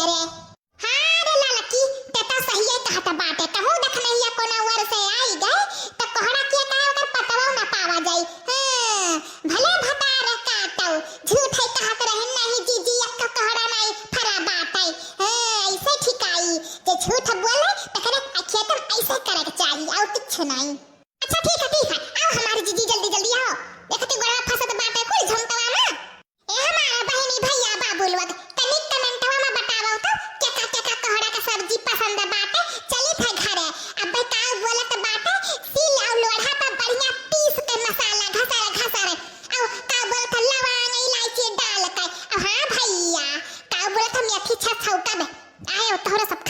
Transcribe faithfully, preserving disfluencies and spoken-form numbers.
अरे, हाँ रे ललकी, ते तो सहिए कहत बाटे। कहूँ देखनहिया कोनो ओर से आई गए, त कोहड़ा किया कहे ओकर पतवो ना पावा जाई। हाँ, भले भतार काटो, झूठ है कहत रहे, नहीं जीजी, एक कोहड़ा नहीं फरा बाटे। हाँ, ऐसे ठिकाई, जे झूठ बोले, तकरे खेतन ऐसे करे के चाही, और कुछ नहीं। अच्छा, ठीक है, ठीक है, आओ हमारी जीजी, जल्दी, जल्दी आओ। देखती गोड़वा फंसत बाटे कुल झमकवा में। ए हमारा बहिनी, भैया, बाबू लोग, तनी कमेंटवा में बताओ तो, केका, केका कोहड़ा के सब्जी पसंद बाटे, चली थे घरे। अब का बोलत बाटे, सील और लोढ़ा पर बढ़िया पीस के मसाला घसर, घसर, और का बोलत लवांग, इलायची डाल के, और हाँ भैया, का बोलत मेथी छछौका में, आए तोहरा सब